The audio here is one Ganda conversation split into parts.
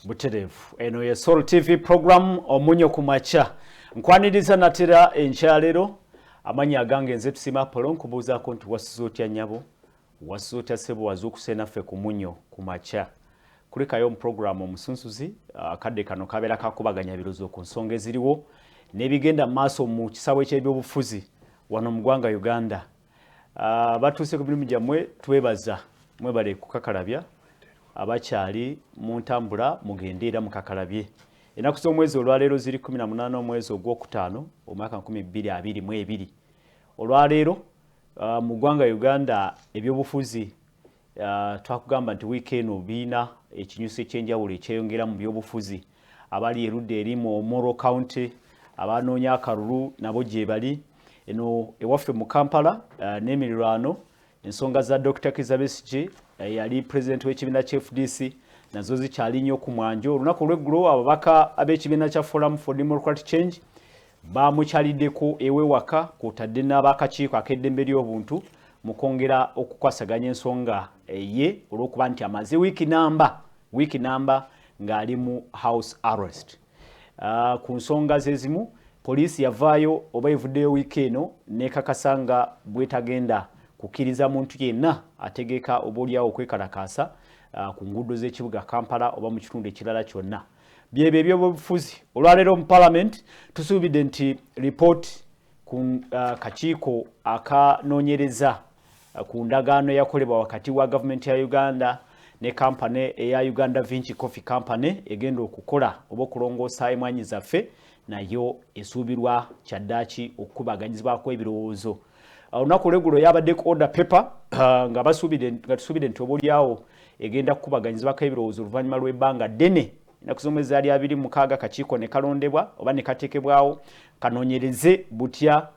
Butereevu, eno ye Sol TV program Omunyo ku Makya. Nkwaniriza natera enkyalero. Amannya agange nze Tusiima Apollo. Nkubuuzaako nti wasuze otya nnyabo, wasuze otya ssebo, wazuukuse naffe ku Munyo ku Makya? Kulikayo mu program Omusunsuzi. Akadde kano kabeera kakubaganya birowoozo ku nsonga eziriwo n'ebigenda mu maaso mu kisaawe ky'ebyobufuzi wano mu ggwanga Uganda. Batuuse ku mirimu gyammwe, twebaza, mwebale kukakalabya. Abakyali mu ntambula, mugende era mukakalabye. Ennaku z'omwezi olwaleero ziri 18 omwezi ogwokutaano omwaka 2022. Olwaleero mu ggwanga Uganda ebyobufuzi, twakugamba nti wiiki eno biina ekinyusi ekyenjawulo ekyeyongera mu byobufuzi. Abali erudda eri mu Omoro County abanoonya akalulu nabo gye bali. Eno ewaffe mu Kampala n'emirirwano, ensonga za Dr Kizza Besigye, yali pulezidenti w'ekibiina kya FDC, nazo zikyali nnyo ku mwanjo. Olunaku olw'eggulo ababaka ab'ekibiina kya Forum for Democratic Change bamukyaliddeko ewewaka, kwotadde n'abakakiiko ak'eddembe ly'obuntu mu kwongera okukwasaganya ensonga ye, olw'okuba nti amaze wiiki namba ng'ali mu house arrest. Ku nsonga zezimu, poliisi yavaayo oba evuddeyo wiiki eno nekakasa nga bwetagenda kukkiriza muntu yenna ategeka oba oliawo okwekalakaasa ku nguudo z'ekibuga Kampala oba mu kitundu ekirala kyonna. Byebyo ebyobufuzi. Olwaleero mu parliament tusuubidde nti ripooti ku kakiiko akanoonyereza ku ndagaano eyakolebwa wakati wa gavumenti ya Uganda ne kampany eya Uganda Vinci Coffee Company egenda okukola oba okulongoosa emwanyi zaffe, nayo esuubirwa kyaddaaki okukubaganyizibwako ebirowoozo. Olunaku olweggulo yabadde ku order paper, nga tusuubidde nti oba oliawo egenda kukubaganyizibwako ebirowoozo oluvannyuma lw'ebbanga ddene. Ennaku z'omwezi zaali 26 kakiiko ne kalondebwa oba ne kateekebwawo kanoonyereze butya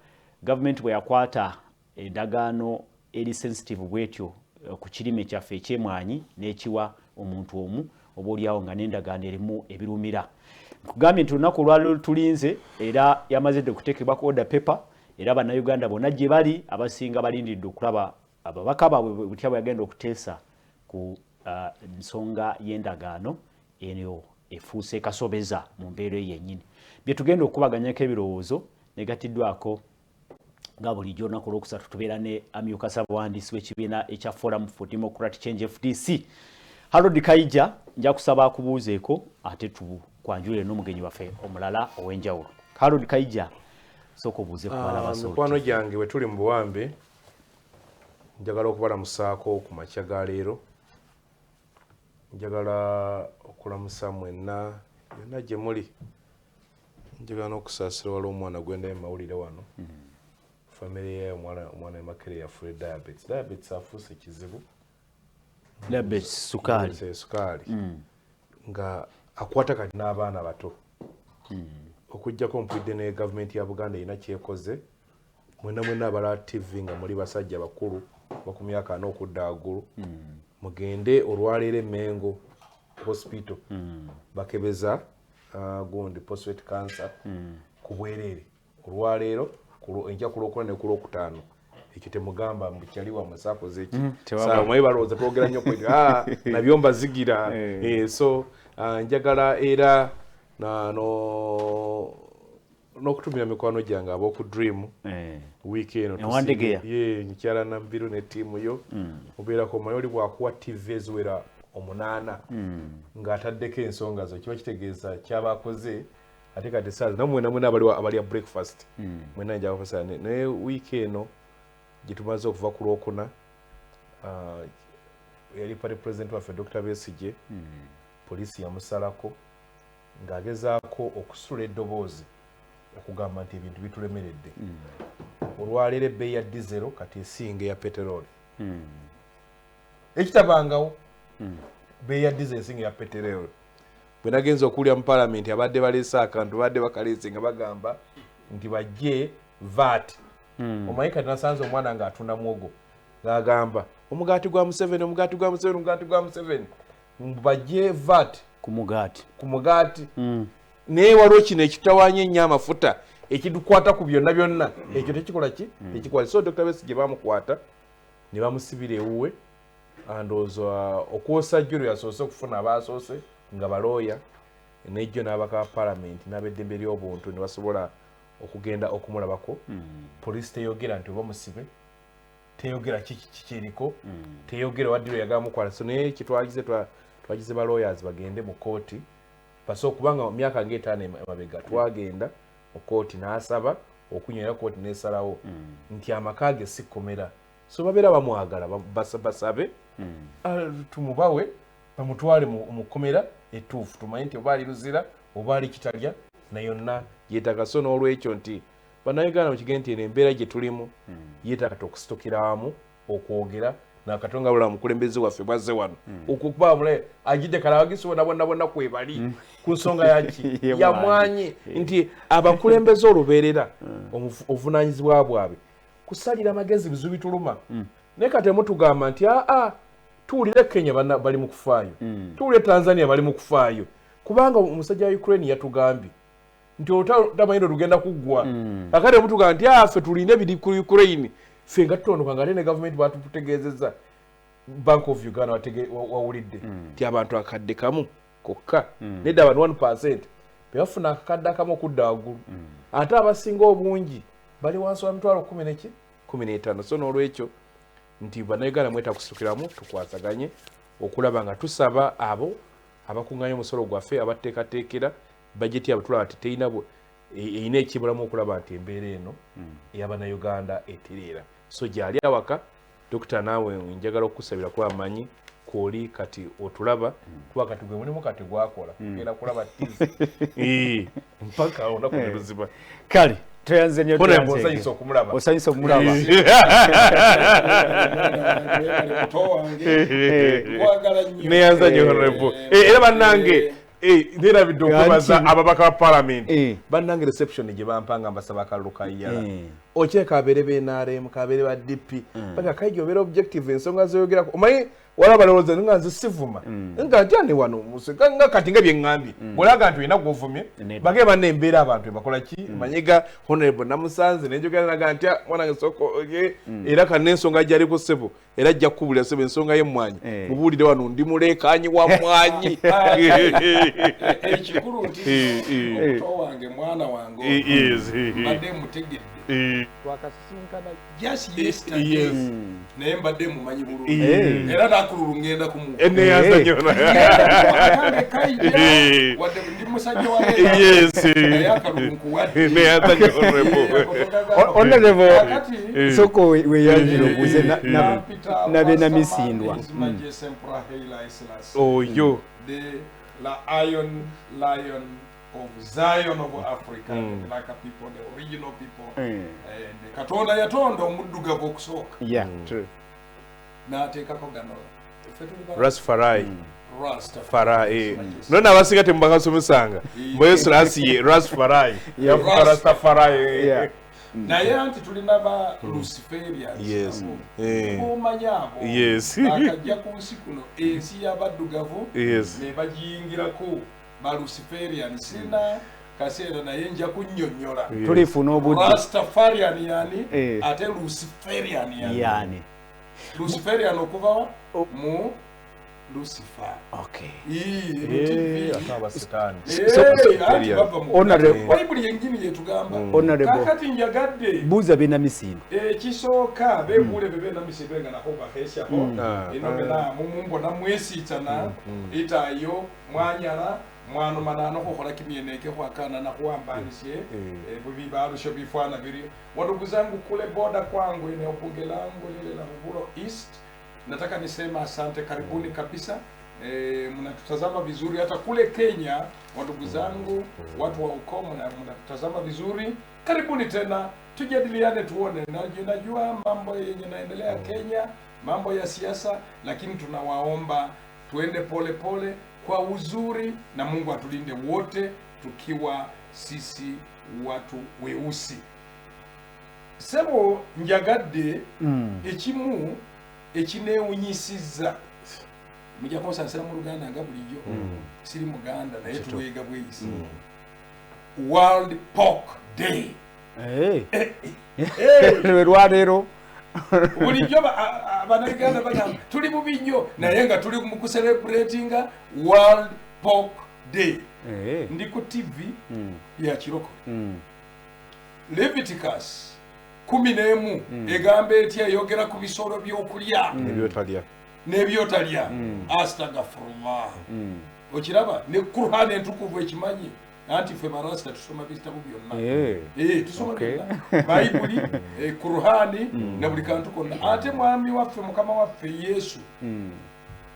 gavumenti bwe yakwata endagaano eri sensitive bwetyo ku kirime kyaffe ekyemwanyi n'ekiwa omuntu omu, oba oliawo nga n'endagaano erimu ebirumira. Nkugambye nti olunaku olwaliro tulinze, era yamaze dde okuteekebwa ku order paper, era Bannayuganda bonna gye bali abasinga balindiridde okulaba ababaka baabwe butya bwe yagenda okuteesa ku nsonga y'endagaano eno efuuse kasobeza mu mbeera eyo yennyini. Bye tugenda okukubaganyako ebirowoozo negatiddwako nga bulijjo olunaku olwokusatu tubeera ne amyuka ssabawandiisi w'ekibiina ekya Forum for Democratic Change, FDC, Harold Kaija. Nja kusaba akubuuzeeko ate tukwanjulire n'omugenyi waffe omulala ow'enjawulo. Harold Kaija, sooka obuuze ku balaba. Mikwano gyange, bwe tuli mu buwambe, njagala okubalamusaako ku makya ga leero. Njagala okulamusa mwenna yonna gye muli. Njagala n'okusaasira, waliwo omwana gwendayo mu mawulire wano, famire ye, omwana emakere yafuule diabetes. Diabetes afuuse kizibu. Diabetes, sukaali. Sukaali nga akwata kati n'abaana bato. Okugjako mpulidde ne gavumenti ya Buganda erina kyekoze. Mwena mwena abala TV nga muli basajja bakulu baku myaka 40 okudda waggulu, mugende olwaleero emengo Hospital, bakebeza gundi prostate cancer ku bwereere olwaleero, enkya ku Lwokuna ne ku Lwokutaano. Ekyo temugamba mbu kyali wamwe saakoze eki. Saawa balowooza twogera nnyo ku nabyo mbazigira. So njagala era n'okutumira mikwano gyange ab'oku Dream wiiki eno. Ewandegeya. Ye nkyala Nambiru ne ttiimu yo obeerako. Omanyi oli bwakuwa TV eziwera 8 ng'ataddeko ensonga zo, kiba kitegeeza kyaba akoze. Ate kati saa namwe namwe abalya breakfast mwena njakufasa. Naye wiiki eno gye tumaze okuva ku Lwokuna, yali party president waffe Dr Besigye, poliisi yamusalako ng'agezaako okusitula eddoboozi okugamba nti ebintu bitulemeredde. Olwaleero ebbeeyi ya dizero kati esinga eya peteroli, ekitabangawo. Bbeeyi ya diesel esinga eya peteroli. Bwe nagenza okuwulira mu palamenti, abadde baleese akantu, badde bakaleese nga bagamba nti bajje VAT. Omanyi kati nasanze omwana ng'atunda mwogo ng'agamba omugaati gwa Museveni, omugaati gwa Museveni, omugaati gwa Museveni, bajje VAT ku mugaati. Ku mugaati. Naye waliwo kino ekitawaanya ennyo amafuta ekitukwata ku byonna byonna, ekyo tekikola ki, tekikola. So Dr Besigye bamukwata ne bamusibira ewuwe, ndowooza okwosa jjo lwe yasoose okufuna abasoose Nga balooya nejjo n'abaka parliament n'abeddembe ly'obuntu ne basobola okugenda okumulabako. Poliisi teyogera nti oba musibe, teyogera kiki kikiriko, teyogera waddiro yagala mukwala. So naye kitwagize twagize ba lawyers bagende mu kooti baso kubanga myaka ng'etaano emabega twagenda mu kooti n'asaba okunywera kooti n'esalawo nti amaka ge si kkomera. So babeera bamwagala basabe tumubawe bamutwale mu kkomera ettuufu, tumanye nti oba ali Luzira oba ali Kitalya na yonna yeetaaga. So n'olwekyo nti bannayuganda mukigende nti eno embeera gye tulimu yeetaaga okusitokera wamu okwogera nakatonga bula mukulembeze waffe bwazze wano okukuba mule ajidde kalawagisi wonna bonna bonna kwebali ku nsonga yaki ya mwanyi nti abakulembeze olubeerera obuvunaanyizibwa bwabwe kusalira magezi bizibu bituluma. Naye kati mutugamba nti aa tuwulire Kenya bali mu kufaayo, tuwulire Tanzania bali mu kufaayo, kubanga omusajja wa Ukraine yatugambye nti olutalo lugenda kuggwa. Kakati mutugamba nti ffe tulinde biri ku Ukraine, ffe nga tutondoka nga ate ne gavumenti batutegeezezza Bank of Uganda wawulidde nti abantu akadde kamu kokka nedda abantu 1% bebafuna akakadde akamu okudda waggulu, ate abasinga obungi bali wansi wa mitwalo 15. So n'olwekyo nti bannayuganda mwetaaga kusukiramu tukwasaganye okulaba nga tusaba abo abakuŋŋaanya omusolo gwaffe abateekateekera bajeti yabwe tulaba nti terina erina ekibulamu okulaba nti embeera eno ey'abannayuganda etereera. So gyali awaka Dokita, naawe njagala okukusabira kuba amanyi kwoli kati otulaba kuba kati gwe mulimu kati gwakola genda kulaba TV mpaka olunaku ne luziba. Kale tweyanze nnyo, osanyusa okumulaba, osanyusa okumulaba. Neyanza nnyo honorable. Era bannange nerabidde okwebaza ababaka ba parliament bannange reception gye bampanga mbasaba akalulu ka iyala okyeka abeere ba NRM kabeere ba DP paka kaija obeera objective ensonga zoyogerako omanyi wala balowooza nga nze sivuma nga ntyane wano nga kati nga bye ŋŋambye bw'olaga nti olina gw'ovumye bagee banna embeera abantu ebakola ki manyiga honorable namusanze nenjogera naga nti mwana wange sooka era kanna ensonga gy'aliko ssebo era ajja kukubulira ssebo ensonga y'emmwanyi mubuulire wano ndi muleekaanyi wa mmwanyi. Ekikulu nti omuto wange mwana wange mbadde mutegedde twakasisinkana just yesterday naye mbadde mumanyi bulungi era nakululu ngenda kumuwa kaija wadde ndi musajja wa naye akalulu nkuwadde. Honorable soko weyanjira obuuze nabenamisindwa oyo the Iron Lion of Zion of Africa, the black people, the original people. And Katonda yatonda omuddugavu okusooka. Yeah, true. N'ateekako gano. Rastafari. Rastafari. Nonna abasinga temubakasomesanga. Mweyesu rasi Rastafari. Yafuka Rastafari. Yeah. Naye anti tulina ba Luciferians. Yes. Omanyi abo. Yes. Akajja ku nsi kuno ensi y'abaddugavu. Yes. Ne bagiyingirako. Ba Luciferian sina kaseera naye nja kunnyonnyola. Tulifuna obudde. Rastafarian yani ate Luciferian yani. Yani. Luciferian okuva mu Lucifer. Okay. Honorable Bayibuli yennyini yetugamba. Honorable. Kakati njagadde. Buuza benamisindwa. Ekisooka bebuule be benamisindwa nga nako bakeesyako. Eno bena mumumbona mwesiitana itayo mwanyala mwana manano khukhola kimyeneke khwakana nakhuwambanisye bibarusho bifwana biri. Wandugu zangu kule boda kwangu eneo bunge langu lile la Bubulo East, nataka nisema asante, karibuni kabisa. Mnatutazama vizuri hata kule Kenya, wandugu zangu watu wa ukoo mnatutazama vizuri. Karibuni tena tujadiliane, tuone. Najua mambo yenye naendelea Kenya, mambo ya siasa, lakini tunawaomba tuende pole pole kwa uzuri, na Mungu atulinde wote tukiwa sisi watu weusi. Sebo njagadde ekimu ekinewunyisiza mujja kunsaasira mu Luganda nga bulijjo siri Muganda naye tuweega bweyisi. World Pork Day. Lwaleero bulijjo Abannayuganda bagamba tuli bubi nnyo naye nga tuli mu kucelebratinga World Pork Day. Ndi ku TV ya Kiroko. Leviticus 11 egamba etya eyogera ku bisolo by'okulya n'ebyotalya. Astagfirullah. Okiraba ne Qur'an entukuvu ekimanyi anti ffe barasta tusoma bitabo byonna. Tusoma byonna. Bayibuli, Qur'ani na buli kantu konna. Ate mwami waffe mukama waffe Yesu.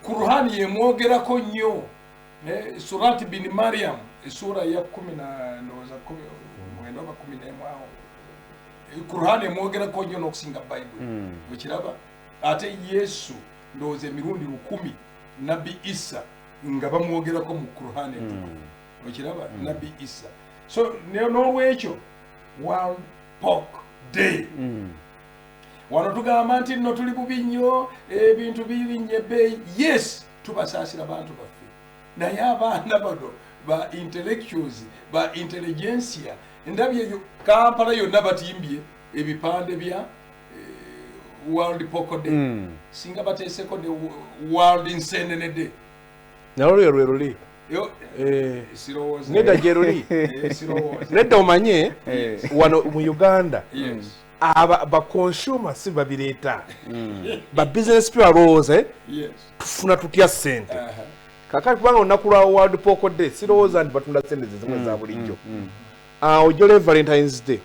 Qur'ani yemwogerako nnyo. Surati bin Maryam sura ya 10 na ndowooza 10 oba 11 awo. Qur'ani emwogerako nnyo n'okusinga Bayibuli. Okiraba ate Yesu ndowooza emirundi 10 Nabbi Isa nga bamwogerako mu Qur'ani entukuvu. Okiraba Nabbi Isa. So n'olwekyo World Pork Day. Wano tugamba nti nno tuli bubi nnyo, ebintu birinnya ebbeeyi. Yes, tubasaasira bantu baffe. Naye abaana bano ba intellectuals, ba intelligentsia, ndabye Kampala yonna batimbye ebipande bya World Pork Day. Singa bateeseko ne World Nsenene Day. Nalwo lwe luli. Nedda gye luli. Nedda omanye wano mu Uganda aba ba consumer si babireeta. Ba business people balowooza tufuna tutya ssente. Kakati kubanga olunaku lwa World Pork Day sirowooza nti batunda ssente zimwe za bulijjo. Ojole Valentine's Day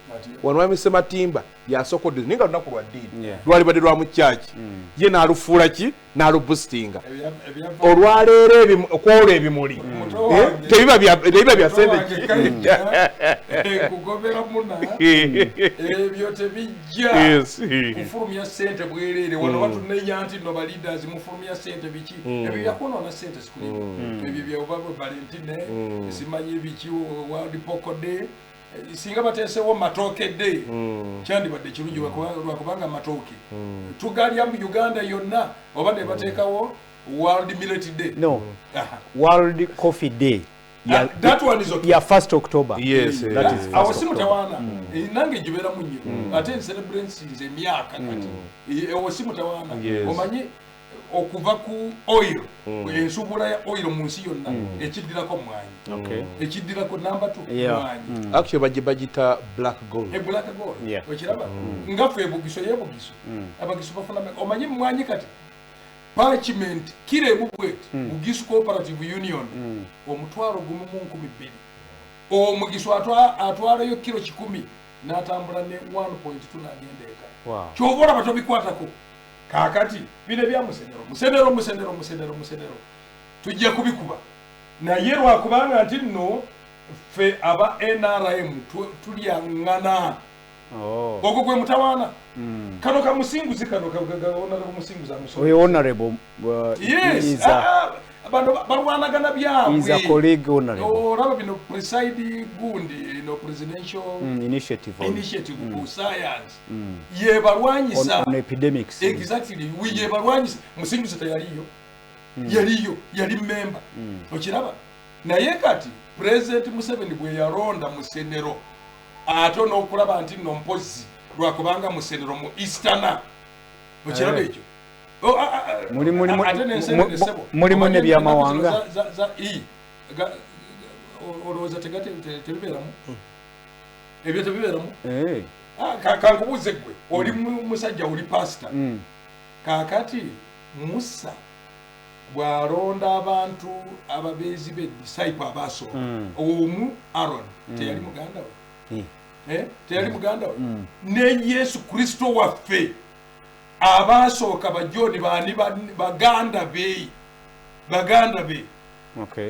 wano mwami Sematimba yasokodde ninga lunaku lwa ddiini lwalibadde lwa mu church ye n'alufuula ki n'aluboostinga olwaleero okwola ebimuli tebiba bya ssente kugobera muna ebyo tebijja kufulumya ssente bwereere. Wano batunenya nti no ba leaders mufulumya ssente biki ebyo byakunoona ssente sikulimu ebyo bya Valentine simanyi biki World Pork Day. Singa bateesewo matooke day kyandibadde kirungi lwakubanga matooke tugalya mu Uganda yonna oba ne bateekawo World Millet Day. No. World Coffee Day. That one is okay. Yeah, 1st October. Yes, that is 1st October. Simutawana. Nange gibeera nnyo. Ate celebrations emyaka kati. Ewo simutawana. Omanyi okuva ku oil, ensuubula ya oil mu nsi yonna ekiddirako mwanyi. Ekiddirako number 2 mwanyi. Actually bagita black gold. Black gold. Okiraba? Nga ffe ebugiso yebugiso. Abagiso bafuna omanyi mwanyi kati parchment kire bweti Bugisu Cooperative Union 1,200. Omugisu atwalayo kilo 100 n'atambula ne 1.2 n'agenda eka. Ky'ova olaba tobikwatako. Kaakati bino ebya musenero musenero musenero musenero tujja kubikuba naye lwakubanga nti nno ffe aba NRM tulyaŋŋana. Ogwo gwe mutawaana. Kano kamusinguzi kano musinguzi amusoma. Honorable yes, bano balwanagana byabwe. Is a colleague honorable. Olaba bino preside gundi no presidential initiative ku science. Ye balwanyisa on epidemics. Exactly. Ye balwanyisa musinguzi teyaliyo. Yaliyo, yali member. Okiraba? Naye kati President Museveni bwe yalonda musenero ate n'okulaba nti nno mpozi lwakubanga musenero mu Easterner. Okiraba ekyo? Mulimu n'ebyamawanga. Olowooza tebibeeramu? Ebyo tebibeeramu? Kankubuuze ggwe, oli musajja oli pasita. Kaakati Musa bw'alonda abantu ababeezi be disciple abasooka omu Aaron teyali muganda we. Teyali muganda we. Ne Yesu Kristo waffe abasooka ba John baani baganda be. Baganda be.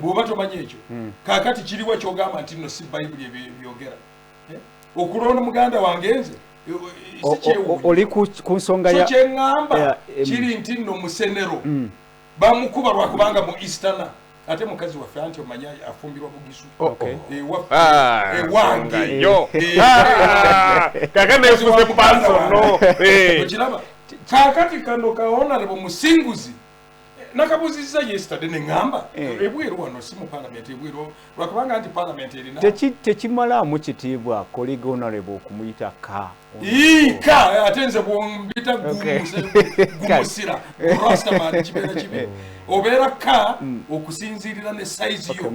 Bw'oba tomanyi ekyo. Kaakati kiriwa ky'ogamba nti nno si Bayibuli ebyogera. Okulonda muganda wange nze oli ku nsonga ya so kye ŋŋamba kiri nti nno musenero bamukuba lwakubanga mu Easterner. Ate mukazi waffe anti omanya afumbirwa Bugisu. Ewange. Kakana efuze personal. Okiraba? Kaakati kano ka honorable Musinguzi Nakabuuzizza yesterday ne ŋŋamba ebweru wano, si mu parliament, ebweru, lwakubanga nti parliament erina Tekimalaamu kitiibwa colleague honorable okumuyita ka? Ika ate nze bwombita gumusira rastaman kibeera kibi. Obeera ka okusinziirira ne size yo.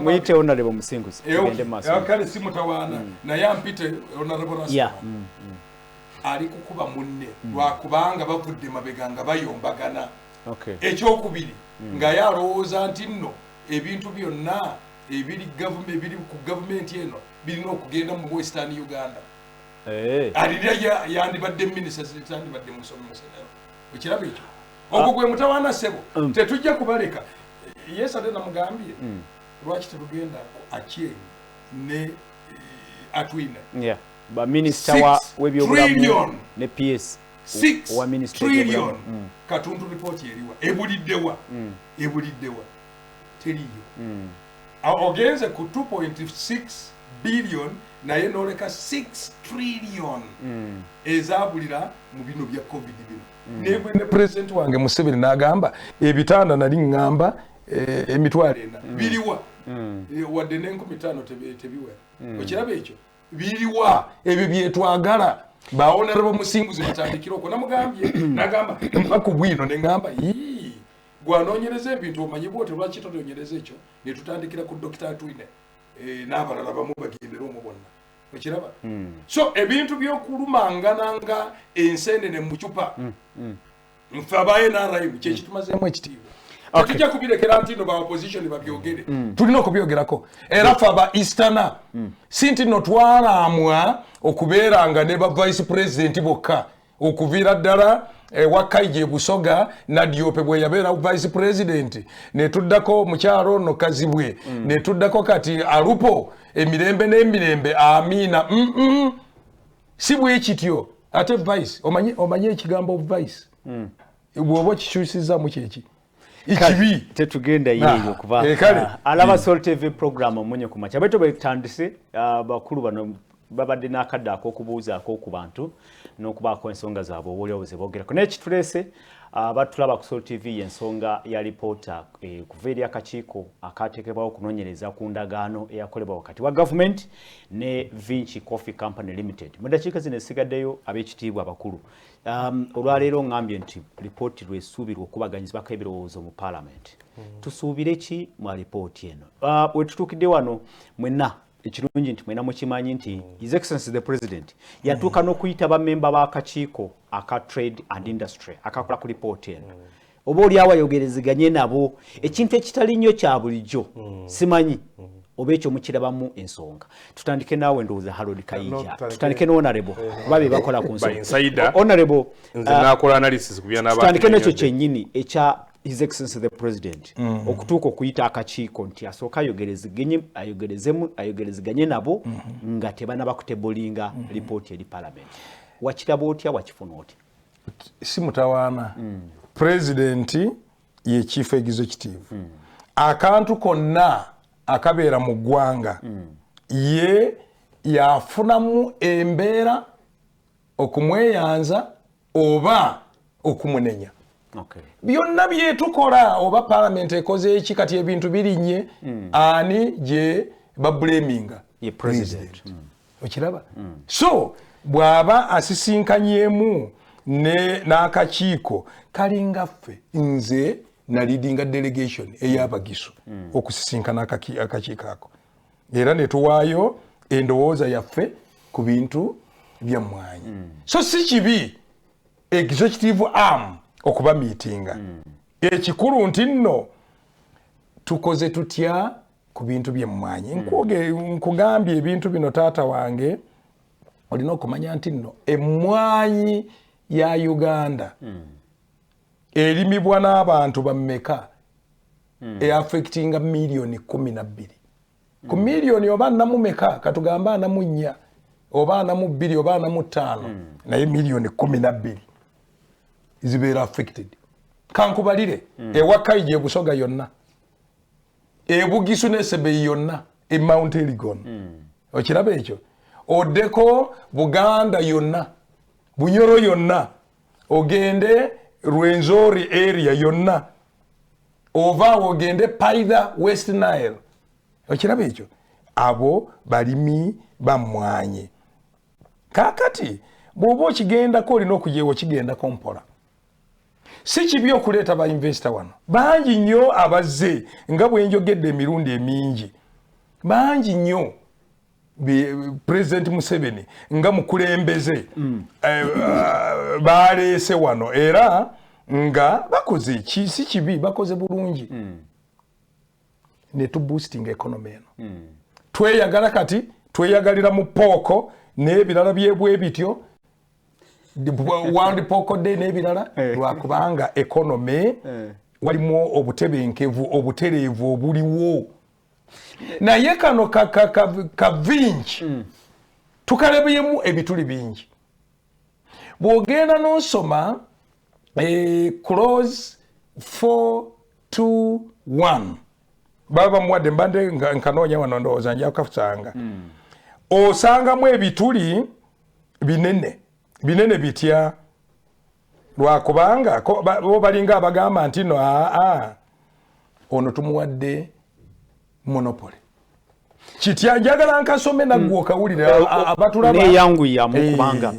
Muyite honorable Musinguzi, tugende maaso. Kale si mutawaana, naye ampite honorable rastaman. Ali kukuba munne lwakubanga bavudde mabega nga bayombagana. Ekyokubiri, nga ye alowooza nti nno ebintu byonna ebiri ebiri ku gavumenti eno birina okugenda mu Western Uganda. Alina yandibadde minisita, yandibadde musomi musenero. Okiraba ekyo? Ogwo gwe mutawaana, ssebo. Tetujja kubaleka. Yes, ate namugambye, lwaki tetugenda ku Achieng ne Atwine? Yeah. Baminisita w'ebyobulamu ne PS wa ministry trillion. Katuntu report eriwa? Ebuliddewa? Ebuliddewa? Teriyo. Ogenze ku 2.6 billion naye noleka 6 trillion ezabulira mu bino bya COVID bino. Ne president wange Museveni n'agamba ebitanda nali ŋŋamba 4,000 biriwa? Wadde n'5,000 tebiwera. Okiraba ekyo? Biriwa? Ebyo byetwagala ba honorable Musinguzi batandikira okwo. Namugambye, nagamba mpa ku bwino, ne ŋŋamba gwanoonyereza ebintu omanyi bw'otyo, lwaki tonoonyereza ekyo? Ne tutandikira ku Dr. Atwine n'abalala bamu bagendera omwo bonna. Okiraba? So ebintu by'okulumangana nga ensenene mu cupa, nfe aba NRM kyekitumazeemu ekitiibwa. Tetujja kubirekera nti no ba opposition babyogere. Tulina okubyogerako. Era ffe aba easterner, si nti no twalamwa okubeeranga ne ba vice president bokka okuviira ddala ewa Kaija Busoga, Nadiope bwe yabeera vice president, ne tuddako mukyalo ono Kazibwe, ne tuddako kati Alupo, emirembe n'emirembe, amiina. Si bwe kityo. Ate vice, omanye ekigambo vice, bw'oba okikyusizaamu kyeki ekibi. Tetugenda yeeyo kuba alaba Sol TV program Omunye ku Makya. Bweto bwetutandise, bakulu bano babadde n'akadde ak'okubuuzaako ku bantu n'okubaako ensonga zaabwe oba ze boogerako. Naye kituleese batulaba ku Sol TV y'ensonga ya lipoota kuva eri akakiiko akateekebwawo okunoonyereza ku ndagaano eyakolebwa wakati wa gavumenti ne Vinci Coffee Company Limited. Mu ddakiika zino esigaddeyo, ab'ekitiibwa abakulu, olwaleero ŋŋambye nti lipooti lwesuubirwa okubaganyizibwako ebirowoozo mu paalamenti. Tusuubire ki mu lipooti eno? Wetutuukidde wano mwenna, ekirungi nti mwena mukimanyi nti His Excellency the President yatuuka n'okuyita bammemba b'akakiiko aka Trade and Industry akakola ku lipooti eno, oba oli awo ayogerezeganye nabo, ekintu ekitali nnyo kya bulijjo. Simanyi oba ekyo mukirabamu ensonga. Tutandike naawe, ndowooza Harold Kayija. Tutandike ne honorable kuba be bakola ku nsonga. Honorable, nakola analysis ku byana. Tutandike n'ekyo kyennyini ekya His Excellency the President okutuuka okuyita akakiiko nti asooka ayogerezeganye ayogerezeganye nabo nga tebanaba kutablinga lipooti eri parliament. Wakiraba otya? Wakifuna otya? Si mutawaana. President ye chief executive. Akantu konna akabeera mu ggwanga ye yafunamu embeera okumweyanza oba okumunenya. Byonna byetukola, oba palamenti ekoze eki, kati ebintu birinnye, ani gye bablaminga? Ye president. Okiraba? So bw'aba asisinkanyemu n'akakiiko kalinga ffe, nze naleadinga delegation ey'Abagisu okusisinkana akakiiko ako, era ne tuwaayo endowooza yaffe ku bintu byammwanyi. So si kibi executive arm okuba meetinga. Ekikulu nti nno tukoze tutya ku bintu byemmwanyi. Nkugambye ebintu bino, taata wange, olina okumanya nti nno emmwanyi ya Uganda erimibwa n'abantu bammeka, eaffectinga 12 miliyoni ku miliyoni oba 40 meka, katugambe 44 oba 42 oba 45, naye 12 miliyoni zibeera affected. Kankubalire, ewakaija ebusoga yonna, ebugisu nesebeyi yonna, e Mount Elgon. Okiraba ekyo? Oddeko Buganda yonna, Bunyoro yonna, ogende Rwenzori area yonna, ova ogende Paidha West Nile. Okiraba ekyo? Abo balimi bamwanye. Kaakati bw'oba okigendako olina okujeewa okigendako mpola. Si kibi okuleeta ba investor wano, bangi nnyo abazze, nga bwe njogedde emirundi emingi, bangi nnyo. President Museveni nga mukulembeze baleese wano era nga bakoze si kibi, bakoze bulungi ne tu boosting economy eno. Tweyagala kati tweyagalira mu pork n'ebirala byebwe bityo, World Pork Day n'ebirala, lwakubanga economy walimu obutebenkevu, obutereevu obuliwo. Naye kano ka Vinci tukalebyemu ebituli bingi. Bw'ogenda n'osoma clause 421, baba bamuwadde, mbadde nkanoonya wano, ndowooza nja kukasanga. Osangamu ebituli binene binene. Bitya? Lwakubanga bo balinga abagamba nti no, aa, ono tumuwadde monopoly. Kitya? Njagala nkasome naggwe okawulire abatulaba. Neyanguyamu kubanga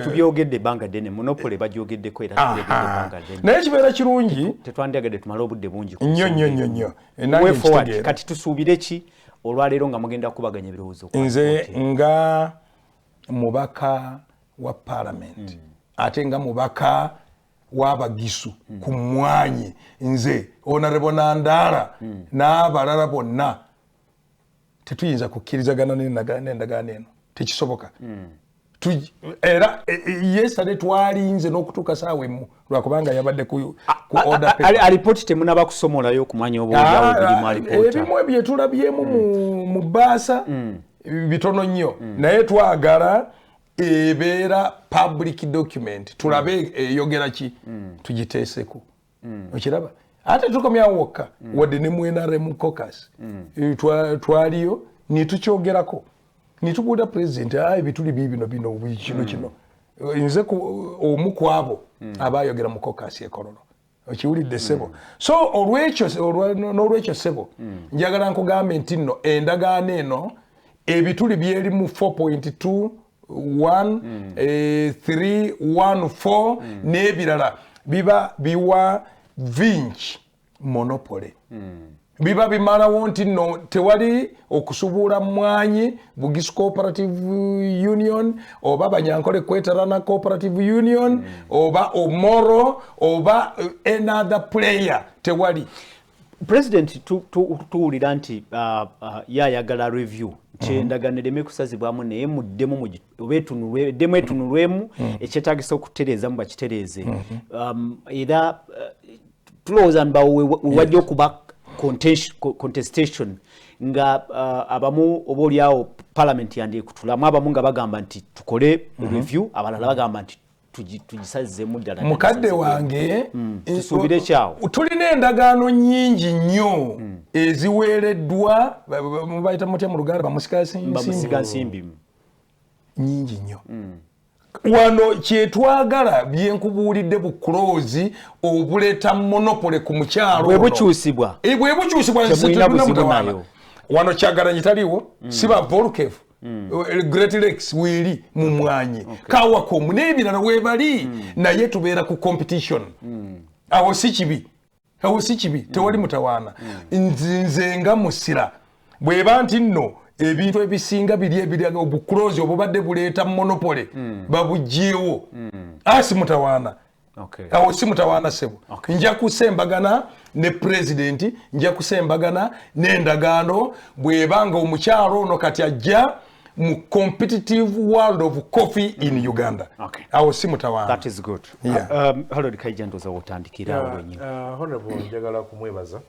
tubyogedde ebbanga ddene, monopoly bagyogeddeko era tubyogedde ebbanga ddene. Naye kibeera kirungi. Tetwandyagadde tumale obudde bungi. Nnyo nnyo nnyo nnyo. Way forward, kati tusuubire ki olwaleero nga mugenda kubaganya ebirowoozo? Nze nga mubaka wa parliament, ate nga mubaka w'abagisu ku mmwanyi, nze Honorable Nandala n'abalala bonna, tetuyinza kukkirizagana n'endagaano eno, tekisoboka. Era yesterday twalinze n'okutuuka saawa 1 lwakubanga yabadde ku order paper. Alipooti temunaba kusomolayo okumanya oba oliawo ebirimu alipoota? Ebimu byetulabyemu mu bbaasa bitono nnyo, naye twagala ebeera public document, tulabe eyogera ki, tugiteeseko. Okiraba, ate tukomyawo wokka, wadde ne mu NRM caucus twaliyo nitukyogerako, nitubuulira president, ebituli biibino bino kino kino. Nze omu ku abo abayogera mu caucus ekololo. Okiwulidde, ssebo? So olwekyo, n'olwekyo ssebo, njagala nkugambe nti nno endagaano eno ebituli byerimu 4.2 1 3 1 4 n'ebirala biba biwa Vinci monopoly, biba bimalawo nti nno tewali okusubuula mwanyi Bugisu Cooperative Union oba Banyankole Kwetarana Cooperative Union oba Omoro oba another player, tewali. President tuwulira nti yayagala review, nti endagaano ereme kusazibwamu, naye muddemu oba eddemu etunulwemu, ekyetagisa okutereezamu bakitereeze. Era tulowooza nbawo wewajja okuba contestation nga abamu oba oliawo parliament yandyekutulamu, abamu nga bagamba nti tukole review, abalala bagamba nti tugisazeemu ddala. Mukadde wange, Tusuubire kyawo. Tulina endagaano nnyingi nnyo eziweereddwa, mubayita mutya mu Luganda, bamusigansimbi? Bamusigansimbi. Nnyingi nnyo. Wano kyetwagala byenkubuulidde, bu clause obuleeta monopoly ku mukyalo bwe bukyusibwa. Bwe bukyusibwa, Temulina buzibu nayo. Wano Kyagalanyi taliwo, siba Volkev, Great Lakes weeri mu mwanyi, Kawacom n'ebirala weebali, naye tubeera ku competition. Awo si kibi, awo si kibi, tewali mutawaana. Nze nga musira bweba nti nno ebintu ebisinga biri ebiri obu clause obubadde buleeta monopoly babugyewo, asi mutawaana. Awo si mutawaana, ssebo. Nja kusembagana ne pulezidenti, nja kusembagana n'endagaano bw'eba nga omukyalo ono kati ajja mu competitive world of coffee in Uganda. Awo si mutawaana. That is good. Yeah. Harold Kaija, ndoza wotandikira awo wenyini. Honorable, njagala kumwebaza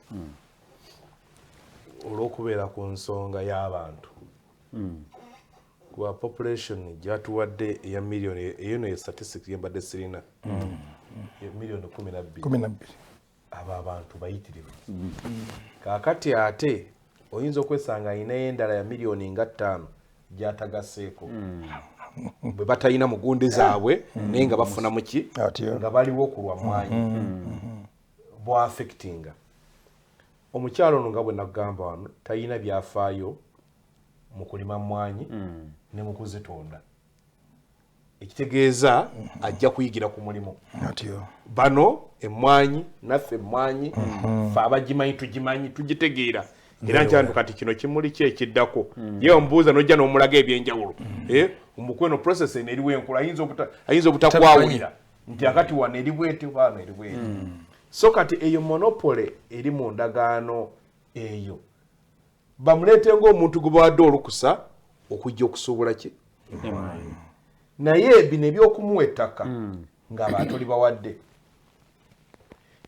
olw'okubeera ku nsonga y'abantu, kuba population gyatuwadde eya miliyoni eyo no ye statistics yembadde sirina, miliyoni 12. 12. Abo abantu bayitirivu. Kaakati ate oyinza okwesanga ayinayo endala ya miliyoni nga 5 gyatagaseeko. Bwe batalina mugundi zaabwe naye nga bafuna muki nga baliwo okulwa mwanyi bwaaffectinga omukyalo ono. Nga bwe nagamba wano, talina byafaayo mu kulima mwanyi ne mu kuzitunda, ekitegeeza ajja kuyigira ku mulimu. Bano emmwanyi, naffe emmwanyi fe abagimanyi tugimanyi, tugitegeera. Era nkyantu kati kino kimuli ki ekiddako, ye omubuuza nojja n'omulaga ebyenjawulo. Omukweno process eno eriwo enkula, ayinza obutakwawulira nti akati wano eri bweti, wano eri bweti. So kati eyo monopoly eri mu ndagaano eyo, bamuleete ng'omuntu gwe bawadde olukusa okujja okusuubula ki, naye bino ebyokumuwa ettaka ng'abantu libawadde,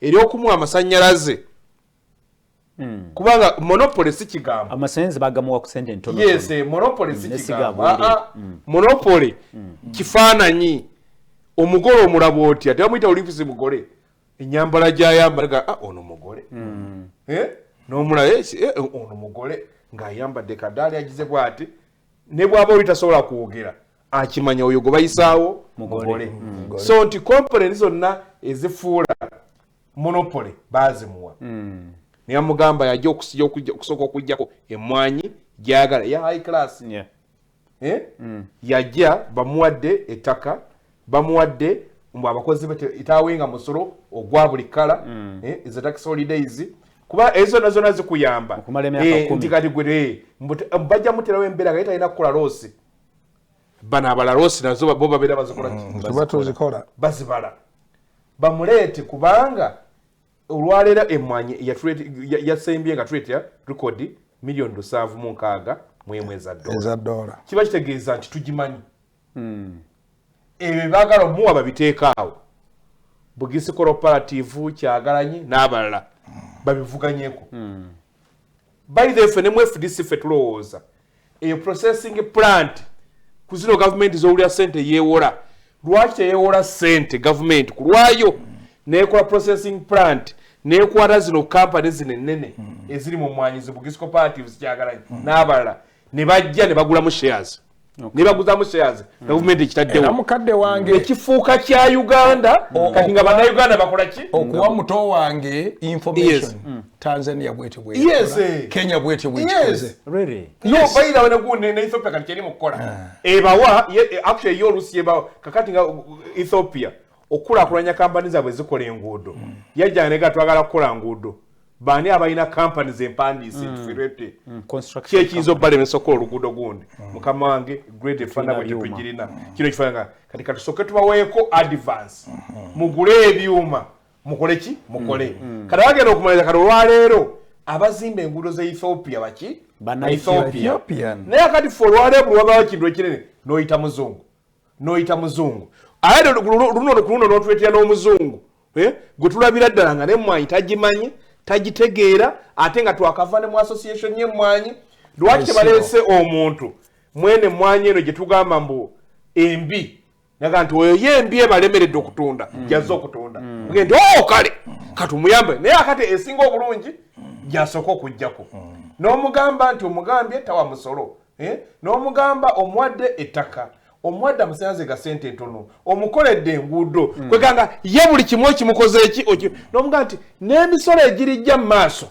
eryokumuwa amasannyalaze, kubanga monopoly si kigambo. Amasannyalaze bagamuwa ku sente ntono. Yes, monopoly si kigambo. Monopoly kifaananyi. Omugole omulaba otya? Tebamuyita olifisi mugole, enyambala gyayambala, ah, ono mugole. Eh? N'omulaba, ono mugole ng'ayambadde kadaali agize bw'ati, ne bw'aba oli tasobola kwogera akimanya oyo gwe bayisaawo mugole. So nti component zonna ezifuula monopoly bazimuwa. Naye amugamba yajja okusooka okugjako emmwanyi gyayagala eya high class. Eh? Yajja bamuwadde ettaka, bamuwadde mbu abakozi be tawenga musolo ogwa buli kala, ezo tax holidays, kuba ezo zonna zonna zikuyamba. Okumala emyaka 10. Nti kati gwe mbu bajja muterawo embeera nga ye talina kukola loss. Bano abala loss nazo bo babeera bazikola ki? Tuba tuzikola. Bazibala. Bamuleete, kubanga olwaleero emmwanyi yasembye nga tuleetera record miliyoni 761 eza dola. Eza dola. Kiba kitegeeza nti tugimanyi. Ebyo baagala omuwa babiteeka awo, Bugisi Cooperative, Kyagalanyi n'abalala babivuganyeko. By the way, ffe ne mu FDC ffe tulowooza eyo processing plant ku zino gavumenti z'owulira sente yeewola, lwaki teyeewola sente gavumenti ku lwayo neekola processing plant, neekwata zino kampani zino ennene eziri mu mwanyi, zi Bugisi Cooperatives, Kyagalanyi n'abalala, ne bajja ne bagulamu shares, ne baguzamu shares, gavumenti era ekitaddewo mukadde wange ekifuuka kya Uganda. Kati nga Bannayuganda bakola ki? Okuwa muto wange information, Tanzania bwetyo bwekola, Kenya bwetyo bwekikoze. Really? No, bayirawe ne ne Ethiopia kati kyeri mu kukola ebawa actually yo oluusi ebawa. Kakati nga Ethiopia okukulaakulanya kampani zaabwe zikola enguudo, yajja nega twagala kukola nguudo, baani abalina kampani zempandiise ntifirete Construction. Kyekiyinza obalemesa okukola oluguudo gundi? Mukama wange, grade efaanana bwe Byuma. tetugirina kino kifaanana. Kati katusooke tubaweeko advance, mugule ebyuma, mukole ki, mukole. Kati bagenda okumaliriza. Kati olwaleero abazimba enguudo za Ethiopia baki? Banna Ethiopia. Ethiopian. Naye akati fe olwaleero buli wabawo ekintu ekinene n'oyita muzungu, n'oyita muzungu, ate luno ku luno n'otuleetera n'omuzungu, eh, gwe tulabira ddala nga n'emmwanyi tagimanyi, tagitegeera, ate nga twakava ne mu association y'emmwanyi. Lwaki tebaleese omuntu mwene emmwanyi eno gye tugamba mbu embi, naga nti oyo ye embi ebalemeredde okutunda, gyazze okutunda? Ogende nti oh, kale katumuyambe, naye akati esinga obulungi gyasooka okugjako, n'omugamba nti omugambye tawa musolo, eh? N'omugamba omuwadde ettaka, omuwadde amasanyalaze ga sente entono, omukoledde enguudo, kweganga ye buli kimu ekimukoze eki n'omugamba nti n'emisolo egirijja mu maaso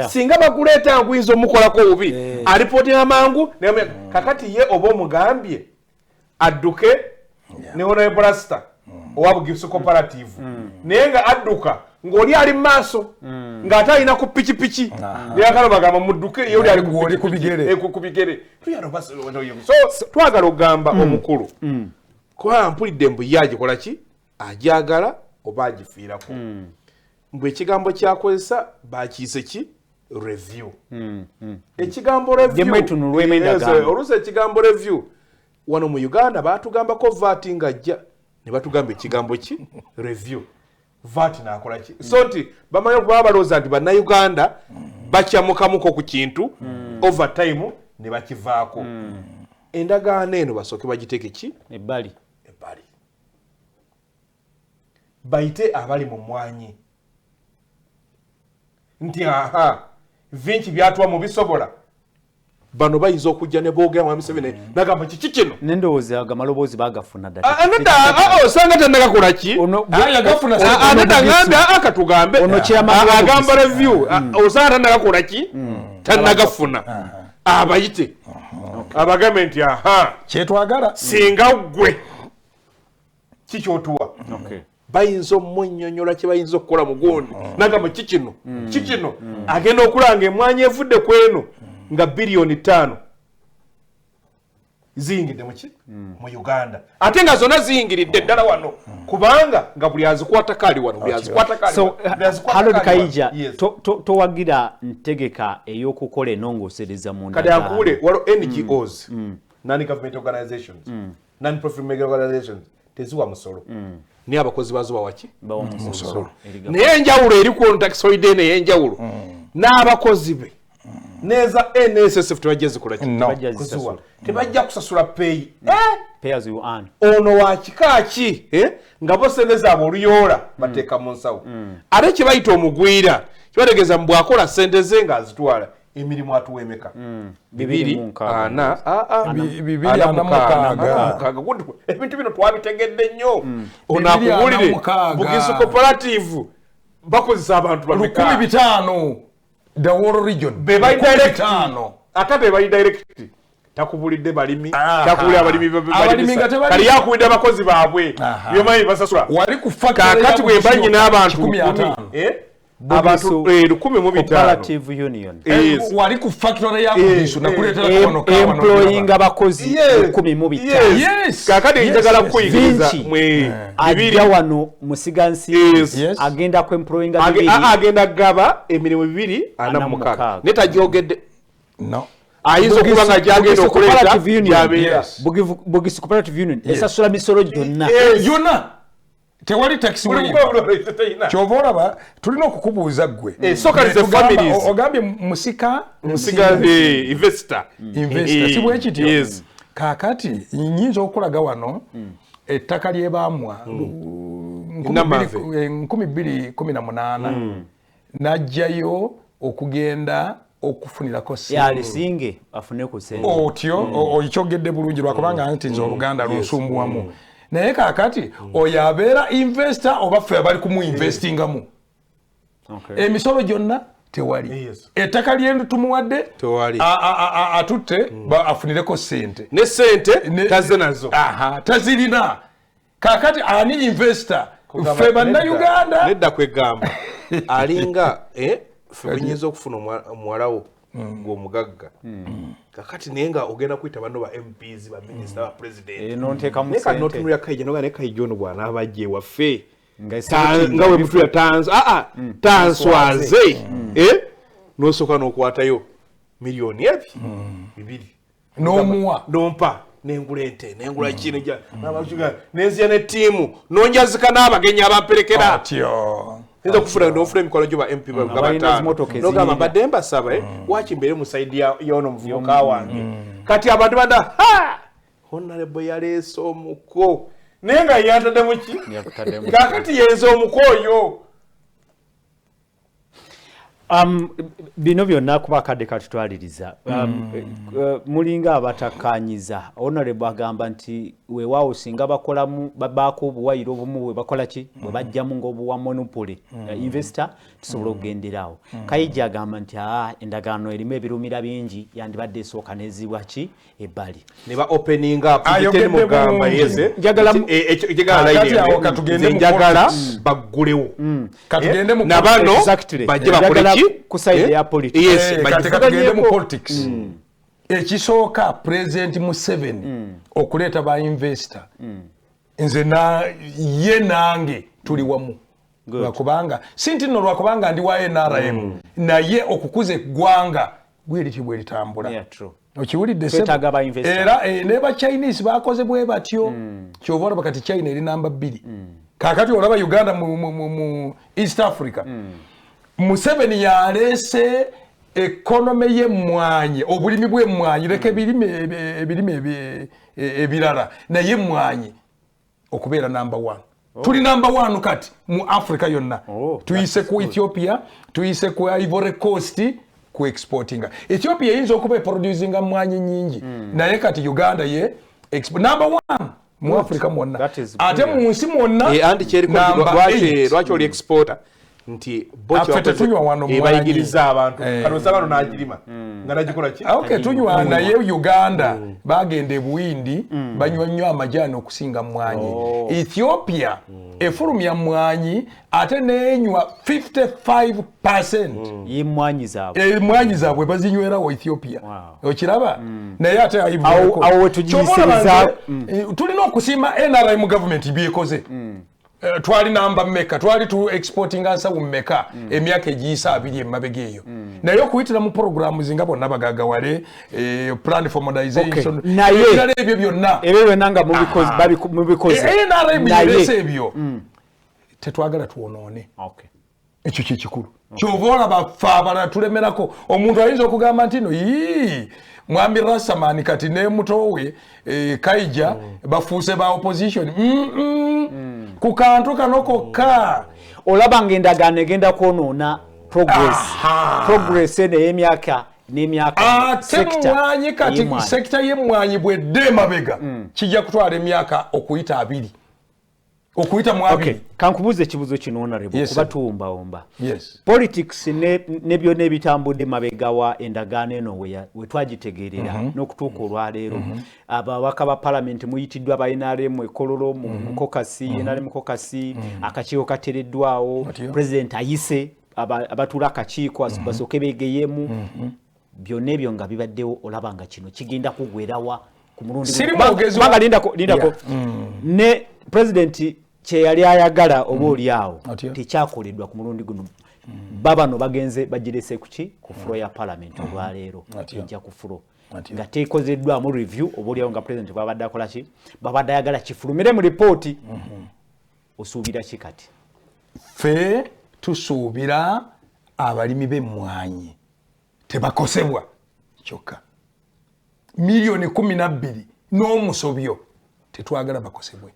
singa baguleeta nga guyinza omukolako obubi, alipootinga mangu. Kakati ye oba omugambye adduke ne Honorable Rasta owa Bugisi Cooperative, naye nga adduka ng'oli ali mu maaso ng'ate alina ku pikipiki, neyakala bagamba mudduke, ye oli ali Ng'oli ku bigere. Ku bigere. So twagala okugamba omukulu, kuba mpulidde mbu ye agikola ki, ajagala oba agifiirako, mbu ekigambo kyakozesa bakiyise ki, review. Ekigambo review Gye mwetunulwemu Yes, endagaano. oluusi ekigambo review wano mu Uganda batugambako VAT ng'ajja ne batugamba ekigambo ki review, VAT nakola ki. So nti bamanyi okuba balowooza nti Bannayuganda bakyamukamuko ku kintu, over time ne bakivaako. Endagaano eno basooke bagiteeke ki ebbali. Ebbali, bayite abali mu mwanyi nti aha, vinci byatuwa mubisobola. Bano bayinza okujja ne boogera mu Museveni nagamba kiki kino nendowooza amaloboozi bagafuna dda. Osanga tannagakola ki? Nedda ngambe katugambe agamba review osanga tannagakola ki? Tannagafuna. Abayite abagambe nti aha kyetwagala singa ggwe kikyotuwa. Bayinza omunnyonnyola kye bayinza okukola mu gundi nagamba kikino kikino agenda okulanga emwanyi evudde ku eno nga biliyoni 5 ziyingidde muki mu Uganda, ate nga zonna ziyingiridde ddala wano kubanga nga buli azikwatako ali wano, buli azikwatako ali wano. Harold Kaija, towagira ntegeka ey'okukola ennongoosereza mu ndagaano. Kati ankuule waliwo NGOs, non-government organizations, non-profit organizations teziwa musolo. Naye abakozi baazo bawa ki? Musolo. Naye enjawulo eri ku tax holiday eno ey'enjawulo n'abakozi be neza NSSF tebajja zikola ki? Tebajja kusasula pay. Pay as you earn. Ono wa kika ki? Nga bo sente zaabwe oluyoola bateeka mu nsawo. Ate kye bayita omugwira kibategeeza mbu bw'akola sente ze ng'azitwala emirimu atuwa emeka? 2 4 2 46. Ebintu bino twabitegedde nnyo. Ono akubuulire Bugisu Cooperative bakozesa abantu bameka? 5,000. The whole region. Beba direct. Ate beba direct. Takubulidde balimi, takubulira abalimi kali yakuwidde abakozi baabwe. Byomanyi basasula. Wali ku factory kakati bwe mbanyi n'abantu abantu 15. Cooperative Union. Wali ku factory ya Bugisu nakuleetera kawano kawano. Employing abakozi 15. Yes. Kakati njagala kukuyigiriza mwe ajja wano musigansi agenda ku employing bibiri. Agenda gaba emirimu 246. Naye tagyogedde. No. Ayinza okuba nga gyagenda okuleeta gyabeera. Bugisu Cooperative Union esasula misolo gyonna. Yonna. Tewali tax waiver. Kyova olaba tulina okukubuuza ggwe. Ogambye musika investor. Investor si bwe kityo. Kaakati nnyinza okulaga wano ettaka lye baamwa 2018 n'ajjayo okugenda okufunirako ssente. Alisinge afune ku ssente. Otyo okyogedde bulungi lwakubanga nti nze Oluganda lunsumbuwamu. Naye kaakati oyo abeera investor oba ffe abali kumuinvestingamu. Emisolo gyonna tewali. Ettaka lye tumuwadde atutte afunireko ssente. Ne ssente tazze nazo. Tazirina. Kaakati ani investor? Ffe Bannayuganda. Nedda kwegamba alinga ffe bwenyinza okufuna omuwalawo ng'omugagga. Kakati naye nga ogenda kuyita banno ba MPs, ba minisita, ba president. Naye kati n'otunulira Kaija n'ogamba naye Kaija ono bw'anaaba ajja ewaffe nga bwe mutulira tanswaze n'osooka n'okwatayo miliyoni 2 n'omuwa n'ompa nengula ente nengula ki nenzija ne ttiimu n'onjazika n'abagenyi abamperekera. Nza okufuna n'ofuna emikono gyo ba MP bataano n'ogamba mbadde mbasaba waaki mbeere mu sayidi y'ono muvubuka wange. Kati abantu banda Honorable yaleese omuko naye nga yantaddemu ki? Kaakati yenze omuko oyo. Bino byonna kuba akadde katutwaliriza. Mulinga abatakkaanyiza. Honorable agamba nti weewaawo singa bakolamu babaako obuwayiro obumu bwe bakola ki? Bwe bajjamu ng'obuwa monopoly investor tusobola okugenderaawo. Kaija agamba nti endagaano erimu ebirumira bingi yandibadde esooka n'ezibwa ki ebbali. Ne ba opening up mugamba yeze njagala baggulewo. Katugende mu nabano bajje bakole ki? Ku side ya politics. Yes, katugende mu politics. Ekisooka President Museveni okuleeta ba investor. Nze na ye nange tuli wamu. Lwakubanga si nti nno lwakubanga ndi wa NRM naye okukuza eggwanga bwe bweritambula. Okiwulidde era ne ba Chinese bakoze bwe batyo. Kyova olaba kati China eri namba 2. Kaakati olaba Uganda mu East Africa. Museveni yaleese economy y'emmwanyi, obulimi bw'emmwanyi, leka ebirime ebirala naye emmwanyi okubeera namba 1. Tuli namba 1 kati mu Africa yonna. Tuyise ku Ethiopia, tuyise ku Ivory Coast, ku exportinga. Ethiopia eyinza okuba eproducinga mmwanyi nyingi, naye kati Uganda ye number 1 mu Africa mwonna, ate mu nsi mwonna. Lwaki oli exporter nti bayigiriza abantu kano bano n'agirima nga nagikola ki? Okay, tunywa naye Uganda bagenda e Buhindi banywa nnyo amajaani okusinga mmwanyi. Ethiopia efulumya mmwanyi ate n'enywa 55% y'emmwanyi zaabwe. Emmwanyi zaabwe bazinywerawo Ethiopia. Okiraba? Naye ate awo wetugiyisiriza tulina okusiima NRM government byekoze. Twali namba mmeka, twali tu exportinga nsawo mmeka emyaka egiyisa 2 emabega eyo. Naye okuyitira mu programs nga bonna bagagawale, plan for modernization, ebirala ebyo byonna. Ebyo byonna nga mubikoze. NRM yaleese ebyo. Tetwagala tuwonoone. Ekyo kye kikulu. Ky'ova olaba ffe abalala tulemerako. Omuntu ayinza okugamba nti no mwami Rasamani kati ne muto we Kaija bafuuse ba opposition. Ku kantu kano kokka. Olaba ng'endagaano egenda kwonoona progress. Progress eno ey'emyaka n'emyaka. Ate mmwanyi kati sekita y'emmwanyi bw'edda emabega kijja kutwala emyaka okuyita 2. Okuyita mu 2. Kankubuuze ekibuuzo kino Honorable, kuba tuwumbawumba. Politics ne byonna ebitambudde mabega wa endagaano eno we twagitegeerera n'okutuuka olwaleero. Ababaka ba parliament muyitiddwa aba NRM e Kololo mu caucus, NRM caucus, akakiiko kateereddwawo, president ayise abatuula akakiiko basooke beegeyemu. Byonna ebyo nga bibaddewo olaba nga kino kigenda kugwerawa ku mulundi. Kubanga lindako ne president kye yali ayagala oba oli awo tekyakoleddwa ku mulundi guno. Babano bagenze bagirese kuki ku floor ya parliament olwaleero ejja ku floor nga tekozeddwamu review oba oli awo nga president bw'abadde akola ki, babadde ayagala kifulumire mu ripooti. Osuubira ki kati? Ffe tusuubira abalimi b'emmwanyi tebakosebwa kyokka. Miliyoni 12 n'omusobyo tetwagala bakosebwe.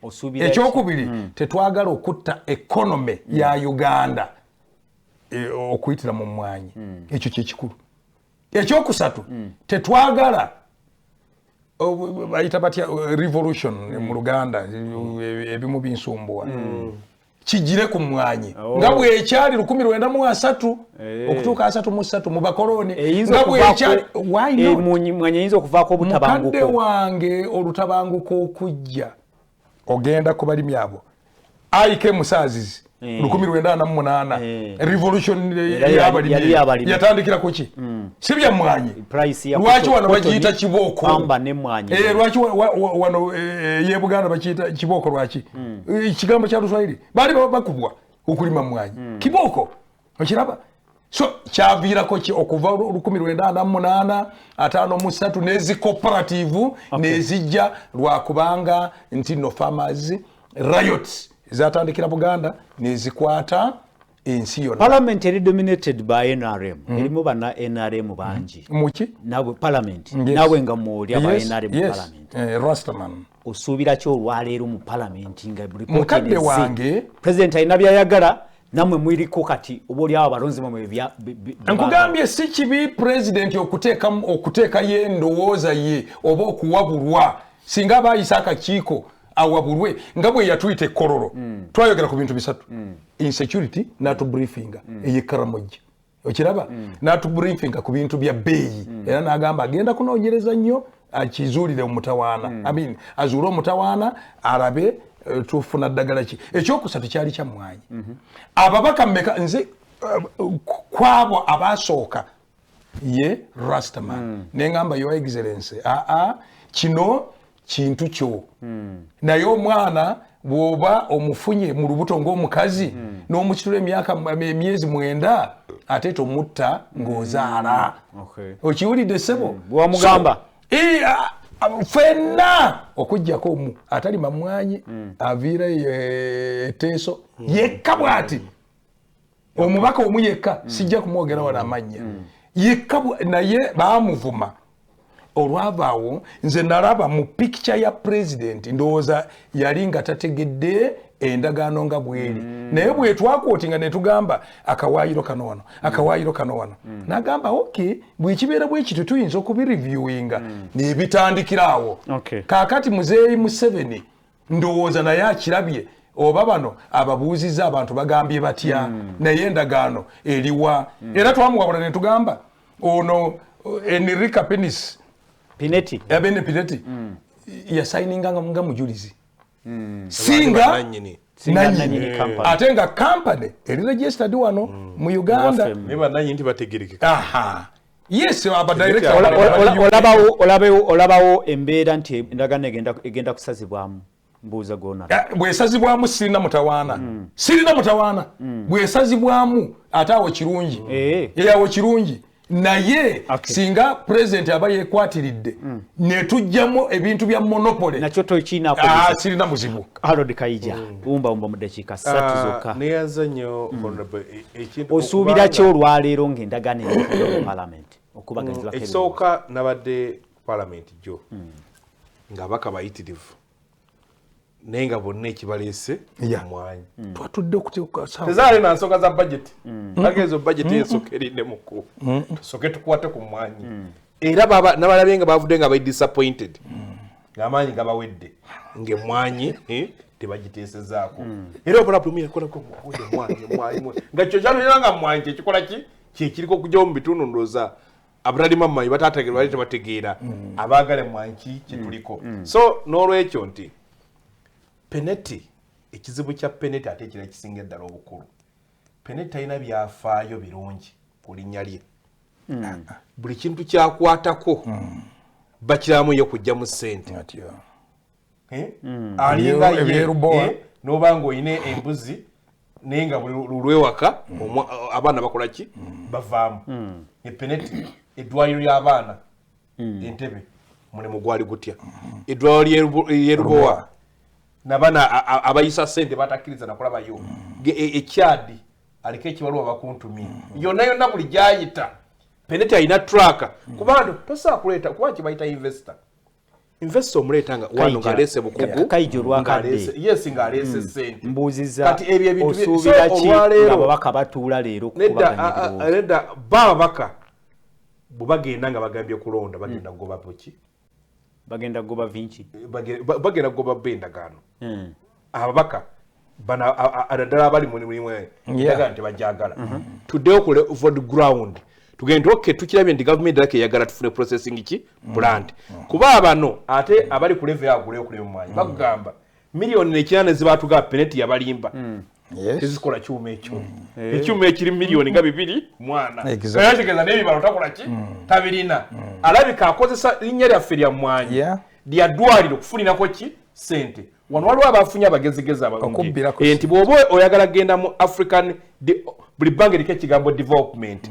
Ekyokubiri, tetwagala okutta economy ya Uganda okuyitira mu mmwanyi. Ekyo kye kikulu. Ekyokusatu, tetwagala bayita batya revolution mu Luganda, ebimu binsumbuwa. Kijire ku mmwanyi nga bwekyali 1930 okutuuka 33 mu bakoloni, nga bwekyali. Why not? Mmwanyi eyinza okuvaako obutabanguko. Mukadde wange olutabanguko okujja ogenda ku balimi abo. IK Musaazizi 1948 revolution y'abalimi yatandikira ku ki? Si bya mmwanyi. Lwaki wano bagiyita kibooko? Lwaki wano ye Buganda bakiyita kibooko? Lwaki? Ekigambo kya Luswahili baali bakubwa okulima mmwanyi. Kibooko okiraba? So kyaviirako ki okuva 1948 53 n'ezi cooperative n'ezijja lwakubanga nti no farmers riots zatandikira Buganda nezikwata ensi yonna. Parliament eri dominated by NRM. Erimu bana NRM bangi. Muki? Nawe parliament. Nawe nga mwoli aba NRM parliament. Rastaman. Osuubira ki olwaleero mu parliament nga report mukadde wange president alina byayagala namwe mwiriko kati oba oli awo abalonzi bamwe nkugambye si kibi president okuteekayo endowooza ye oba okuwabulwa singa abayisa akakiiko awabulwe nga bwe yatuyita ekkololo. Twayogera ku bintu bisatu. Insecurity n'atubriefinga ey'e Karamoja. Okiraba? N'atubriefinga ku bintu bya bbeeyi. Era n'agamba agenda kunoonyereza nnyo akizuulire omutawaana. I mean, azuule omutawaana alabe tufuna ddagala ki. Ekyokusatu kyali kya mmwanyi. Ababaka mmeka nze kwabo abasooka ye Rastaman. Ne ngamba Your Excellency, kino kintu kyo. Naye omwana bw'oba omufunye mu lubuto ng'omukazi n'omukitula emyaka emyezi 9 ate tomutta ng'ozaala. Okiwulidde ssebo? Bw'omugamba. Ffenna okuggyako omu atalima mmwanyi aviira eteeso yekka bw'ati. Omubaka omu yekka sijja kumwogera wano amannya. Yekka naye baamuvuma. Olwavaawo nze nalaba mu picture ya president ndowooza yali nga tategedde Endagaano nga bweri. Naye bwe twaquotinga ne tugamba akawaayiro kano wano, akawaayiro kano wano, n'agamba okay, bwekibeera bwe kityo tuyinza okubireviewinga, nebitandikira awo. Kaakati Muzeeyi Museveni ndowooza naye akirabye, oba bano ababuuzizza abantu bagambye batya, naye endagaano eriwa. Era twamuwabula ne tugamba ono Enrica Penis Pinetti, Abene Pinetti yasayininga nga mujulizi, singa Nannyini. Singa nannyini. nannyini company. Ate nga company eri registered wano mu Uganda. Waffe. Naye bannannyini tebategerekeka. Aha, yes, aba director Olabawo embeera nti endagaano egenda kusazibwamu, mbuuza gona. Bwesazibwamu sirina mutawaana, sirina mutawaana. Bwesazibwamu ate awo kirungi. Awo kirungi, naye singa president aba yekwatiridde netujjamu ebintu bya monopoly, nakyo tokiinaako. Sirina muzibu. Harold Kaija, wumba mu dakiika 3 zokka. Neyanza nnyo honorable, ekintu Osuubira ki olwaleero ng'endagaano eri mu parliament okubaganyizibwako ebirowoozo? Ekisooka, nabadde parliament jjo ng'ababaka bayitirivu, naye nga bonna ekibaleese mwanyi. Twatudde okuteeka Tezaali na nsonga za budget, bagezo budget esooka erinnemuku, tusooke tukwate ku mwanyi. Era nabalabye nga bavudde nga bali disappointed, ng'amaanyi gabawedde, ng'emmwanyi tebagiteesezaako. Era obola buli omu yakolako emmwanyi, emmwanyi, nga kyo kyalina nga mmwanyi kyekikola ki kyekiriko okugyawo mu bitundu. Ndowooza abatalima mmanyi batategeera, bali tebategeera abaagala emmwanyi ki kyetuliko. So n'olwekyo nti Pinetti, ekizibu kya Pinetti ate ekira ekisinga eddala obukulu, Pinetti talina byafaayo birungi ku linnya lye. Buli kintu kyakwatako bakiramu ye kujjamu ssente. Atyo. Eh? Alinga ye, Ebyerubowa. N'oba ng'olina embuzi naye nga buli lwewaka abaana bakola ki, bavaamu. Epinetti, eddwaliro ly'abaana Entebe mulimu gwali gutya? Eddwaliro ly'erubowa nabana abayisa sente batakkiriza nakulabayo. Ekyadi aliko ekibaluwa bakuntumye yonna yonna buli gyayita. Pinetti alina track kubanga tosobola kuleeta, kuba kibayita investor. Investor omuleeta nga wano ng'aleese bukugu, Kaija olwakadde. Yes, ng'aleese sente. Mbuuziza, Kati ebyo ebintu osuubira so ki olwaleero- ng'ababaka batuula leero Nedda, okukubaganya ebirowoozo? nedda, ba ababaka bwe bagenda nga bagambye kulonda, bagenda kugoba buki? Bagenda kugoba Vinci. Bagenda kugoba bo endagaano. Ababaka bano naddala abali mu mulimu endagaano tebajagala. Tuddeyo ku level ground, tugende okay, tukirabye nti gavumenti ddala eyagala tufune processing ki plant, kuba abano ate abali ku level aguleyo kule mumwanyi bakugamba miliyoni 8 zibatuga Pinetti yabalimba. Tezikola kyuma ekyo, ekyuma ekiri miliyoni nga bibiri mwana. Kitegeeza n'ebibalo takola ki, tabirina. Alabika akozesa linnya lyaffe lya mwanyi lya ddwaliro kufuninako ki sente. Wano waliwo abafunye abagezigezi abalungi. Okubbirako. Nti bw'oba oyagala genda mu African buli bbanga eriko ekigambo development,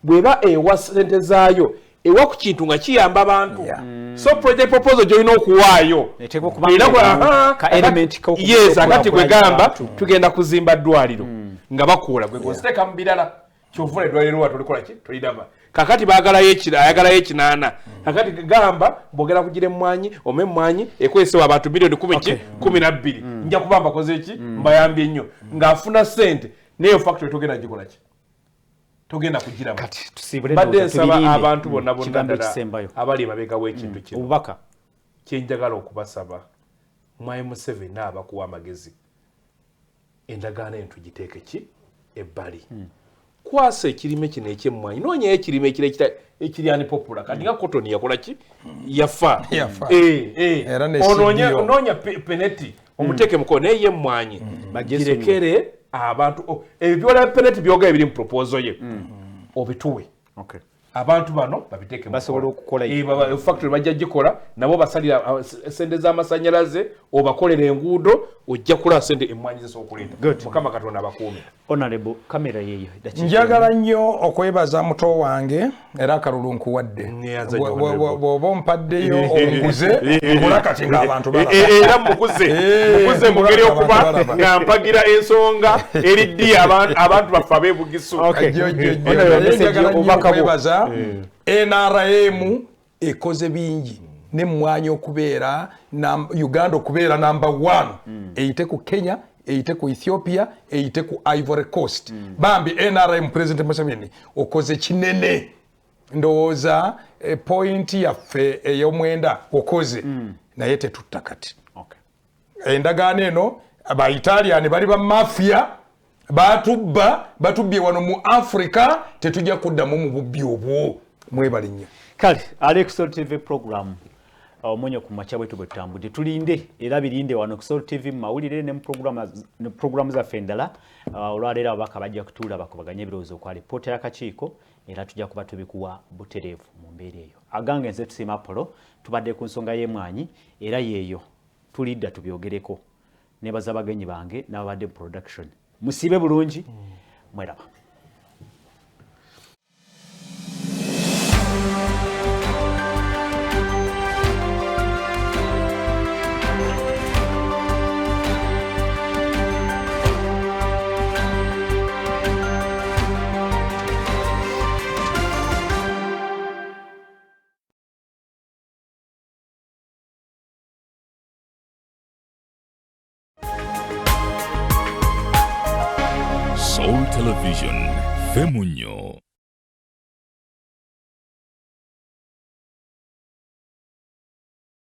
bw'eba ewa sente zaayo ewa ku kintu nga kiyamba abantu. So project proposal gyolina okuwaayo Eteekwa okuba Era nga aha, ka element yes, akati gwe gamba abantu. Tugenda kuzimba ddwaliro nga bakuula gwe goziteeka mu birala, kyovula eddwaliro wa tolikola ki, toliraba. Kakati baagalayo ayagalayo ekinaana. Kakati gamba bwogera kugira emmwanyi oma emmwanyi ekozesewa abantu miliyoni kumi ki 12, nja kuba mbakoze ki, mbayambye nnyo ng'afuna ssente, naye factory togenda gikola ki, togenda kugiraba. Kati tusiibule, Mbadde ndowooza nsaba tubirinde. abantu bonna bonna Kigambo ddala ekisembayo. abali emabega w'ekintu kino, Obubaka. Kyenjagala okubasaba, Mwami Museveni abakuwa amagezi, endagaano eno tugiteeke ki ebbali. Kwasa ekirime kino ekyemmwanyi, noonyayo ekirime ekira ekiri unpopular. Kati nga cotton yakola ki, yafa. Yafa. Eh. Era ne CDO. Onoonya Pinetti omuteeke mukono, naye ye emmwanyi Bagyesonyiwe. girekere abantu. Ebyo byola Pinetti byoga ebiri mu proposal ye obituwe. Abantu bano babiteeke mu Basobola nkola. okukola. Factory bajja gikola nabo, basalira sente z'amasanyalaze, obakolera enguudo, ojja kulaba sente emmwanyi zisobola okuleeta. Good. Mukama Katonda abakuume. Honorable, kamera yeeyo, dakiika. Njagala nnyo okwebaza muto wange, era akalulu nkuwadde. Neyanza nnyo, Honorable. Bw'oba ompaddeyo onguze, ngula kati ng'abantu balaba. Era mukuze, mukuze mu ngeri ngula okuba abantu balaba. Nga mpagira ensonga eri ddi abantu baffe ab'ebugisu. Jo, jo, jo. Honorable, Naye message, njagala nnyo obubaka bwo. okwebaza NRM, ekoze bingi nemmwanyi okubeera Uganda okubeera number one, eyite ku Kenya. eyite ku Ethiopia, eyite ku Ivory Coast. Bambi NRM President Museveni okoze kinene, ndowooza point yaffe ey'omwenda okoze, naye tetutta kati. Endagaano eno aba Italian bali ba mafia, batubba, batubbye wano mu Africa, tetujja kuddamu mu bubbi obwo. Mwebale nnyo. Kale Alex TV program omunyo ku makya bwetu bwe tutambudde, tulinde era birinde wano ku Soul TV mu mawulire ne mu programu zaffe endala. Olwaleero ababaka bajja kutuula bakubaganye ebirowoozo kwa lipoota y'akakiiko, era tujja kuba tubikuwa butereevu mu mbeera eyo. Agange nze Tusiima Apollo, tubadde ku nsonga y'emwanyi era yeeyo tulidda tubyogereko. Nebaza abagenyi bange n'ababadde mu production. Musiibe bulungi, mweraba. Soul Television, Femunyo.